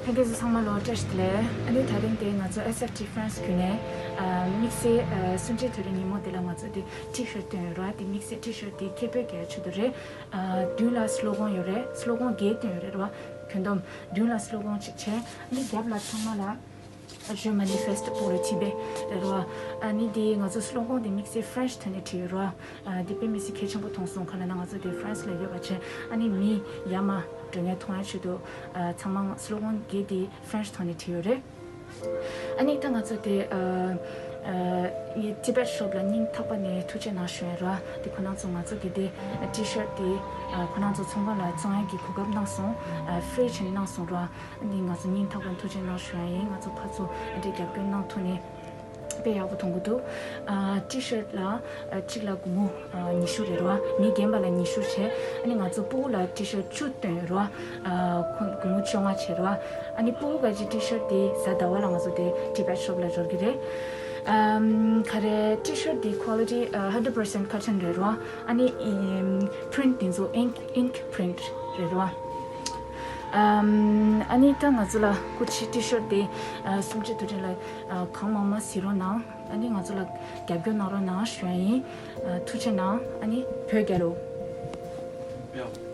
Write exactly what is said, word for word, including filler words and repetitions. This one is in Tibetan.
ལྷན་རྒྱས་ཚོ་ཚང་མ་ལ་བཀྲ་ཤིས་བདེ་ལེགས། ཨ་ནི་དེ་རིང་དེ་ང་ཚོ་S F T France བརྒྱུད་ནས་ཨ་དམིགས་བསལ་ཨ་གསུམ་བཅུའི་དུས་དྲན་ཉིན་མོ་དེ་ལ་ང་ཚོ་དེ་T-shirt བཏོན་ཡོད་རེད་བ། དེ་དམིགས་བསལ་T-shirt དེ་ཁེ་སྤོགས་རྒྱག་ཆེད་དུ་རེད། ཨ་མདུན་ལ་སི་ལོ་གོན་ཡོད་རེད། སི་ལོ་གོན་བརྒྱད་བཏོན་ཡོད་རེད་བ། ཁྱོན་བསྡོམས་མདུན་ལ་སི་ལོ་གོན་གཅིག་བྱས། ཨ་ནི་རྒྱབ་ལ་ཚང་མ་ལ Je manifeste pour le Tibet རེད་བ། ཨ་ནི་དེ་ང་ཚོ་སི་ལོ་གོན་དེ་དམིགས་བསལ་French ཐོག་ནས་བྲིས་ཡོད་རེད་བ། ཨ་དེ་དཔེ་མི་སྲིད་གལ་ཆེན་པོ་མཐོང་སོང་། ག་ལ་ན་ང་ཚོ་དེ་France ལ་ཡོད་པ་བྱས། ཨ་ནི་མི་ཡར་མར་འགྲོ་མཁན་མཐོང་ཡ་ཆེད་དུ་ཨ་ཚང་མ་སི་ལོ་གོན་བརྒྱད་དེ་French ཐོག་ནས་བྲིས་ཡོད་རེད། ཨ་ནི་ད་ང་ཚོ་དེ་ཨ་ཨ་Tibet shop ལ་སྙིང་ཐག་པ་ནས་ཐུགས་རྗེ་གནང་ཞུ་ཡ་རེད་བ། དེ་ཁོ་རང་ཚོ་ང་ཚོ་གི་དེ་T-shirt དེ་ཨ་ཁོ་རང་ཚོ་ཚོང་ཁང་ལ་བཙོང་ཡ་གི་གོ་སྐབས་གནང་སོང་། ཨ་free བྱས་ནས་གནང་སོང་རེད་བ། འདི་ང་ཚོ་སྙིང་ཐག་པ་ནས་ཐུགས་རྗེ་གནང་ཞུ་ཡ་ཡིན། ང་ཚོ་ཕར་ཚུར་འདི་རྒྱབ་སྐྱོར་གནང་ཐུབ་ནས་དཔེ་ཡག་པོ་མཐོང་གི་འདུག་ཨ་T-shirt ལ་ཨ་གཅིག་ལ་སྒོར་མོ་ཨ་ཉི་ཤུ་རེད་རོ། མི་རྒན་པ་ལ་ཉི་ཤུ་བྱས། ཨ་ནི་ང་ཚོ་སྤུ་གུ་ལ་T-shirt བཅུ་བཏོན་ཡོད་རོ། ཨ་ཁོ་སྒོར་མོ་བཅོ་ལྔ་བྱས་རོ། ཨ་ནི་སྤུ་གུ་ག་ཅི་T-shirt དེ་གཟའ་ཟླ་བ་ལ་ང་ཚོ་དེ་Tibet shop ལ་འབྱོར་གི་རེད། ཨམ་ག་རེ་T-shirt དེ་quality ཨ་hundred percent cotton རེད་རོ། ཨ་ནི་ཨམ་print དེ་ཚོ་ink ink print རེད་རོ། ཨམ་ཨ་ནི་ད་ང་ཚོ་ལ་སྐུ་མཁྱེན་T-shirt དེ་ཨ་གསུམ་བཅུའི་དུས་དྲན་ལ་ཨ་གང་མང་མང་གཟིགས་རོགས་གནང་། ཨ་ནི་ང་ཚོ་ལ་རྒྱབ་སྐྱོར་གནང་རོགས་གནང་ཞུ་ཡ་ཡིན། ཨ་ཐུགས་རྗེ་གནང་། ཨ་ནི་བོད་རྒྱལ་ལོ།